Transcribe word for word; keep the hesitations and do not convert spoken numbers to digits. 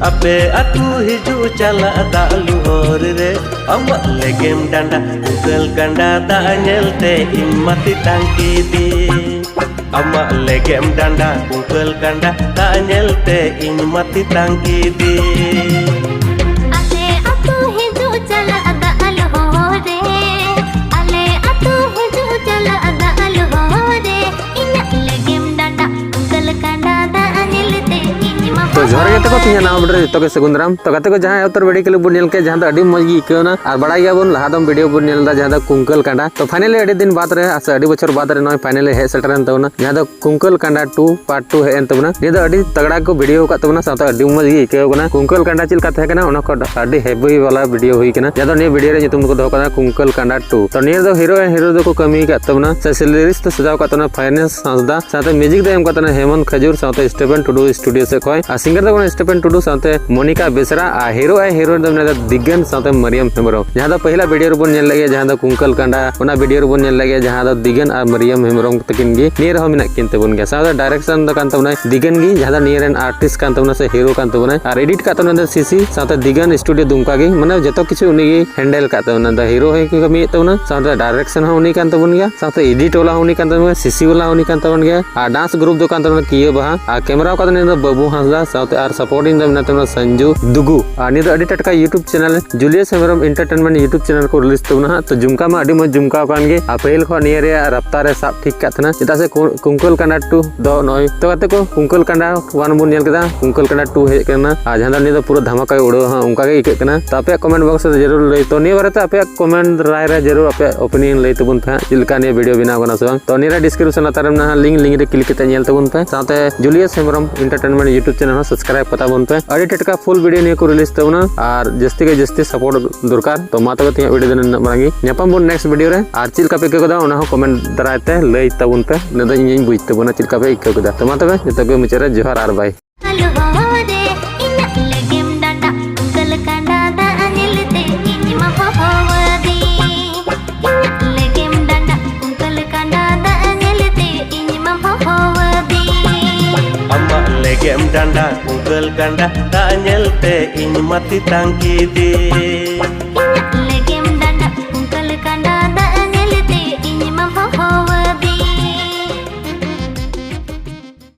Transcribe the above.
ᱟᱯᱮ ᱟᱹᱛᱩ ᱦᱤᱡᱩᱜ ᱪᱟᱞᱟᱜ ᱫᱟᱜ ᱞᱩ ᱦᱚᱨ ᱨᱮ, ᱟᱢᱟᱜ ᱞᱮᱜᱮᱢ ᱰᱟᱸᱰᱟ ᱠᱩᱝᱠᱟᱹᱞ ᱠᱟᱸᱰᱟ ᱫᱟᱜ ᱧᱮᱞᱛᱮ ᱤᱧ ᱢᱟ ᱛᱮᱛᱟᱝ ᱠᱤᱫᱤᱧ᱾ ᱟᱢᱟᱜ ᱞᱮᱜᱮᱢ ᱰᱟᱸᱰᱟ ᱠᱩᱝᱠᱟᱹᱞ ᱠᱟᱸᱰᱟ ᱫᱟᱜ ᱧᱮᱞᱛᱮ ᱤᱧ ᱢᱟ ᱛᱮᱛᱟᱝ ᱠᱤᱫᱤᱧ᱾ ᱟᱞᱮ ᱟᱹᱛᱩ ᱦᱤᱡᱩᱜ ᱪᱟᱞᱟᱜ ᱫᱟᱜ ᱞᱩ ᱦᱚᱨ ᱨᱮ, ᱟᱞᱮ ᱟᱹᱛᱩ ᱦᱤᱡᱩᱜ ᱪᱟᱞᱟᱜ ᱫᱟᱜ ᱞᱩ ᱦᱚᱨ ᱨᱮ, ᱤᱧᱟᱹᱜ ᱞᱮᱜᱮᱢ ᱰᱟᱸᱰᱟ ᱠᱩᱝᱠᱟᱹᱞ ᱠᱟᱸᱰᱟ ᱫᱟᱜ ᱧᱮᱞᱛᱮ ᱤᱧ ᱢᱟ ᱛᱚ ᱡᱚᱦᱟᱨ ᱜᱮ ᱛᱟᱠᱚ, ᱛᱮᱦᱮᱧᱟᱜ ᱱᱟᱣᱟ video ᱨᱮ ᱡᱚᱛᱚ ᱜᱮ ᱥᱟᱹᱜᱩᱱ ᱫᱟᱨᱟᱢ᱾ ᱛᱚ ᱜᱟᱛᱮ ᱠᱚ, ᱡᱟᱦᱟᱸᱭ ᱟᱵᱚ video clip ᱵᱚᱱ ᱧᱮᱞ ᱠᱮᱫ, ᱡᱟᱦᱟᱸ ᱫᱚ ᱟᱹᱰᱤ ᱢᱚᱡᱽ ᱜᱮ ᱟᱹᱭᱠᱟᱹᱣ ᱮᱱᱟ, ᱟᱨ ᱵᱟᱲᱟᱭ ᱜᱮᱭᱟᱵᱚᱱ ᱞᱟᱦᱟ ᱫᱚᱢ video ᱵᱚᱱ ᱧᱮᱞ ᱞᱮᱫᱟ, ᱡᱟᱦᱟᱸ ᱫᱚ ᱠᱩᱝᱠᱟᱹᱞ ᱠᱟᱸᱰᱟ᱾ ᱛᱚ finally ᱟᱹᱰᱤ ᱫᱤᱱ ᱵᱟᱫ ᱨᱮ, ᱟᱨ ᱥᱮ ᱟᱹᱰᱤ ᱵᱚᱪᱷᱚᱨ ᱵᱟᱫ ᱨᱮ ᱱᱚᱜᱼᱚᱭ finally ᱦᱮᱡ ᱥᱮᱴᱮᱨᱮᱱ ᱛᱟᱵᱚᱱᱟ, ᱡᱟᱦᱟᱸ ᱫᱚ ᱠᱩᱝᱠᱟᱹᱞ ᱠᱟᱸᱰᱟ two part two ᱦᱮᱡ ᱮᱱ ᱛᱟᱵᱚᱱᱟ᱾ ᱱᱤᱭᱟᱹ ᱫᱚ ᱟᱹᱰᱤ ᱛᱟᱜᱲᱟ ᱠᱚ video ᱟᱠᱟᱫ ᱛᱟᱵᱚᱱᱟ, ᱥᱟᱶᱛᱮ ᱟᱹᱰᱤ ᱢᱚᱡᱽ ᱜᱮ ᱟᱹᱭᱠᱟᱹᱣ ᱠᱟᱱᱟ᱾ ᱠᱩᱝᱠᱟᱹᱞ ᱠᱟᱸᱰᱟ ᱪᱮᱫ ᱞᱮᱠᱟ ᱛᱟᱦᱮᱸ ᱠᱟᱱᱟ, ᱚᱱᱟ ᱠᱷᱚᱱ ᱟᱹᱰᱤ heavy ᱵᱟᱞᱟ video ᱦᱩᱭ ᱠᱟᱱᱟ, ᱡᱟᱦᱟᱸ ᱫᱚ ᱱᱤᱭᱟᱹ video ᱨᱮ ᱧᱩᱛᱩᱢ ᱫᱚᱠᱚ ᱫᱚᱦᱚ ᱠᱟᱫᱟ ᱠᱩᱝᱠᱟᱹᱞ ᱠᱟᱸᱰᱟ two᱾ ᱛᱚ ᱱᱤᱭᱟᱹ ᱫᱚ hero and hero ᱫᱚᱠᱚ ᱠᱟᱹᱢᱤ ᱟᱠᱟᱫ ᱛᱟᱵᱚᱱᱟ, ᱥᱮ lyrics ᱫᱚ ᱥᱟᱡᱟᱣ ᱟᱠᱟᱫ ᱛᱟᱵᱚᱱᱟ ᱯᱷᱟᱭᱱᱮᱥ ᱦᱟᱸᱥᱫᱟ, ᱥᱟᱶᱛᱮ music ᱫᱚ ᱮᱢ ᱟᱠᱟᱫ ᱛᱟᱵᱚᱱᱟ ᱦᱮᱢᱚᱱᱛ ᱠᱷᱟᱡᱩᱨ ᱥᱟᱶᱛᱮ ᱥᱴᱤᱯᱷᱮᱱ ᱴᱩᱰᱩ studio ᱥᱮᱫ ᱠᱷᱚᱱ, ᱟᱨ singer ᱫᱚ ᱠᱟᱱᱟ ᱥᱴᱤᱯᱷᱮᱱ ᱴᱩᱰᱩ ᱥᱟᱶᱛᱮ ᱢᱚᱱᱤᱠᱟ ᱵᱮᱥᱨᱟ, ᱟᱨ hero and heroine ᱫᱚ ᱢᱮᱱᱟᱭ ᱫᱟ ᱫᱤᱜᱟᱱ ᱥᱟᱶᱛᱮ ᱢᱟᱨᱤᱭᱟᱢ ᱦᱮᱢᱵᱨᱚᱢ, ᱡᱟᱦᱟᱸ ᱫᱚ ᱯᱟᱹᱦᱤᱞᱟ video ᱨᱮᱵᱚᱱ ᱧᱮᱞ ᱞᱮᱫ ᱜᱮᱭᱟ, ᱡᱟᱦᱟᱸ ᱫᱚ ᱠᱩᱝᱠᱟᱹᱞ ᱠᱟᱸᱰᱟ, ᱚᱱᱟ video ᱨᱮᱵᱚᱱ ᱧᱮᱞ ᱞᱮᱫ ᱜᱮᱭᱟ, ᱡᱟᱦᱟᱸ ᱫᱚ ᱫᱤᱜᱟᱱ ᱟᱨ ᱢᱟᱨᱤᱭᱟᱢ ᱦᱮᱢᱵᱨᱚᱢ ᱛᱟᱹᱠᱤᱱ ᱜᱮ ᱱᱤᱭᱟᱹ ᱨᱮᱦᱚᱸ ᱢᱮᱱᱟᱜ ᱠᱤᱱ ᱛᱟᱵᱚᱱ ᱜᱮᱭᱟ᱾ ᱥᱟᱶᱛᱮ direction ᱫᱚ ᱠᱟᱱ ᱛᱟᱵᱚᱱᱟᱭ ᱫᱤᱜᱟᱱ ᱜᱮ, ᱡᱟᱦᱟᱸ ᱫᱚ ᱱᱤᱭᱟᱹ ᱨᱮᱱ artist ᱠᱟᱱ ᱛᱟᱵᱚᱱᱟ ᱥᱮ hero ᱠᱟᱱ ᱛᱟᱵᱚᱱᱟᱭ, ᱟᱨ edit ᱠᱟᱜ ᱛᱟᱵᱚᱱᱟ ᱫᱚ ᱥᱤᱥᱤ, ᱥᱟᱶᱛᱮ ᱫᱤᱜᱟᱱ studio ᱫᱩᱢᱠᱟ ᱜᱮ, ᱢᱟᱱᱮ ᱡᱚᱛᱚ ᱠᱤᱪᱷᱩ ᱩᱱᱤ ᱜᱮ handle ᱠᱟᱜ ᱛᱟᱵᱚᱱᱟ᱾ ᱫᱚ hero ᱦᱚᱸᱭ ᱠᱟᱹᱢᱤᱭᱮᱫ ᱛᱟᱵᱚᱱᱟ, ᱥᱟᱶᱛᱮ direction ᱦᱚᱸ ᱩᱱᱤ ᱠᱟᱱ ᱛᱟᱵᱚᱱ ᱜᱮᱭᱟ, ᱥᱟᱶᱛᱮ edit ᱣᱟᱞᱟ ᱦᱚᱸ ᱩᱱᱤ ᱠᱟᱱ ᱛᱟᱵᱚᱱ ᱜᱮᱭᱟ, ᱥᱤᱥᱤ ᱣᱟᱞᱟ ᱦᱚᱸ ᱩᱱᱤ ᱠᱟᱱ ᱛᱟᱵᱚᱱ ᱜᱮᱭᱟ, ᱟᱨ dance group ᱫᱚ ᱠᱟᱱ ᱛᱟᱵᱚᱱᱟ ᱠᱤᱭᱟᱹ ᱵᱟᱦᱟ, ᱟᱨ camera ᱠᱟᱛᱮ ᱱᱤᱭᱟᱹ ᱫᱚ ᱵᱟᱹᱵᱩ ᱦᱟᱸᱥᱫᱟ, ᱥᱟᱶᱛᱮ ᱟᱨ supporting ᱫᱚ ᱢᱮᱱᱟᱜ ᱛᱟᱵᱚᱱᱟ ᱥᱟᱱᱡᱩ ᱫᱩᱜᱩ᱾ ᱟᱨ ᱱᱤᱭᱟᱹ ᱫᱚ ᱟᱹᱰᱤ ᱴᱟᱴᱠᱟ YouTube channel ᱡᱩᱞᱤᱭᱟᱥ Hembrom Entertainment YouTube channel ᱠᱚ release ᱛᱟᱵᱚᱱᱟ ᱦᱟᱸᱜ᱾ ᱛᱚ ᱡᱩᱢᱠᱟ ᱢᱟ ᱟᱹᱰᱤ ᱢᱚᱡᱽ ᱡᱩᱢᱠᱟ ᱠᱟᱱ ᱜᱮ, ᱟᱨ ᱯᱟᱹᱦᱤᱞ ᱠᱷᱚᱱ ᱱᱤᱭᱟᱹ ᱨᱮᱭᱟᱜ ᱨᱟᱯᱛᱟ ᱨᱮ ᱥᱟᱵ ᱴᱷᱤᱠ ᱠᱟᱜ ᱛᱟᱦᱮᱱᱟ, ᱪᱮᱫᱟᱜ ᱥᱮ ᱠᱩ-, ᱠᱩᱝᱠᱟᱹᱞ ᱠᱟᱸᱰᱟ two ᱫᱚ ᱱᱚᱜᱼᱚᱭ ᱛᱚ ᱜᱟᱛᱮ ᱠᱚ, ᱠᱩᱝᱠᱟᱹᱞ ᱠᱟᱸᱰᱟ one ᱵᱚᱱ ᱧᱮᱞ ᱠᱮᱫᱟ, ᱠᱩᱝᱠᱟᱹᱞ ᱠᱟᱸᱰᱟ two ᱦᱮᱡ ᱠᱟᱱᱟ, ᱟᱨ ᱡᱟᱦᱟᱸ ᱫᱚ ᱱᱤᱭᱟᱹ ᱫᱚ ᱯᱩᱨᱟᱹ ᱫᱷᱟᱢᱟᱠᱟᱭ ᱩᱲᱟᱹᱣᱟ ᱦᱟᱸᱜ, ᱚᱱᱠᱟ ᱜᱮ ᱟᱹᱭᱠᱟᱹᱜ ᱠᱟᱱᱟ᱾ ᱛᱚ ᱟᱯᱮᱭᱟᱜ comment box ᱨᱮ ᱡᱟᱹᱨᱩᱲ ᱞᱟᱹᱭ, ᱛᱚ ᱱᱤᱭᱟᱹ ᱵᱟᱨᱮᱛᱮ ᱟᱯᱮᱭᱟᱜ comment ᱨᱟᱭ ᱨᱮ ᱡᱟᱹᱨᱩᱲ ᱟᱯᱮᱭᱟᱜ opinion ᱞᱟᱹᱭ ᱛᱟᱵᱚᱱ ᱯᱮ ᱦᱟᱸᱜ, ᱪᱮᱫ ᱞᱮᱠᱟ ᱱᱤᱭᱟᱹ video ᱵᱮᱱᱟᱣ ᱠᱟᱱᱟ ᱥᱮ ᱵᱟᱝ᱾ ᱛᱚ ᱱᱤᱭᱟᱹ ᱨᱮ description ᱞᱟᱛᱟᱨ ᱨᱮ ᱢᱮᱱᱟᱜᱼᱟ link, link ᱨᱮ click ᱠᱟᱛᱮ ᱧᱮᱞ ᱛᱟᱵᱚᱱ ᱯᱮ, ᱥᱟᱶᱛᱮ ᱡᱩᱞᱤᱭᱟᱥ ᱦᱮᱢᱵᱨᱚᱢ Entertainment YouTube channel ᱦᱚᱸ subscribe ᱠᱟᱛᱟ ᱵᱚᱱ ᱯᱮ᱾ ᱟᱹᱰᱤ ᱴᱟᱴᱠᱟ full video ᱱᱤᱭᱟᱹ ᱠᱚ release ᱛᱟᱵᱚᱱᱟ, ᱟᱨ ᱡᱟᱹᱥᱛᱤ ᱜᱮ ᱡᱟᱹᱥᱛᱤ support ᱫᱚᱨᱠᱟᱨ᱾ ᱛᱚ ᱢᱟ ᱛᱚᱵᱮ ᱛᱮᱦᱮᱧᱟᱜ video ᱫᱚ ᱱᱤᱱᱟᱹᱜ ᱢᱟᱨᱟᱝ ᱜᱮ, ᱧᱟᱯᱟᱢ ᱵᱚᱱ next video ᱨᱮ᱾ ᱟᱨ ᱪᱮᱫ ᱞᱮᱠᱟ ᱯᱮ ᱟᱹᱭᱠᱟᱹᱣ ᱠᱮᱫᱟ ᱚᱱᱟ ᱦᱚᱸ comment ᱫᱟᱨᱟᱭ ᱛᱮ ᱞᱟᱹᱭ ᱛᱟᱵᱚᱱ ᱯᱮ, ᱤᱱᱟᱹ ᱫᱚ ᱤᱧᱤᱧ ᱵᱩᱡᱽ ᱛᱟᱵᱚᱱᱟ ᱪᱮᱫ ᱞᱮᱠᱟ ᱯᱮ ᱟᱹᱭᱠᱟᱹᱣ ᱠᱮᱫᱟ᱾ ᱛᱚ ᱢᱟ ᱛᱚᱵᱮ ᱡᱚᱛᱚ ᱜᱮ ᱢᱩᱪᱟᱹᱫ ᱨᱮ ᱡᱚᱦᱟᱨ ᱟᱨ bye᱾ ᱟᱞᱚ ᱦᱚᱦᱚ ᱨᱮ, ᱤᱧᱟᱹᱜ ᱞᱮᱜᱮᱢ ᱰᱟᱸᱰᱟ ᱠᱩᱝᱠᱟᱹᱞ ᱠᱟᱸᱰᱟ ᱫᱟᱜ ᱧᱮᱞᱛᱮ ᱤᱧ ᱢᱟ ᱦᱚᱦᱚ ᱟᱹᱫᱤᱧ᱾ ᱤᱧᱟᱹᱜ ᱞᱮᱜᱮᱢ ᱰᱟᱸᱰᱟ ᱠᱩᱝᱠᱟᱹᱞ ᱠᱟᱸᱰᱟ ᱫᱟᱜ ᱧᱮᱞᱛᱮ ᱤᱧ ᱢᱟ ᱦᱚᱦᱚ ᱟᱹᱫᱤᱧ᱾ ᱟᱢᱟᱜ ᱞᱮᱜᱮᱢ ᱰᱟᱸᱰᱟ ᱠᱟᱹᱞ ᱠᱟᱸᱰᱟ ᱫᱟᱜ ᱧᱮᱞᱛᱮ ᱤᱧ ᱢᱟ ᱛᱮᱛᱟᱝ ᱠᱮᱫᱮ᱾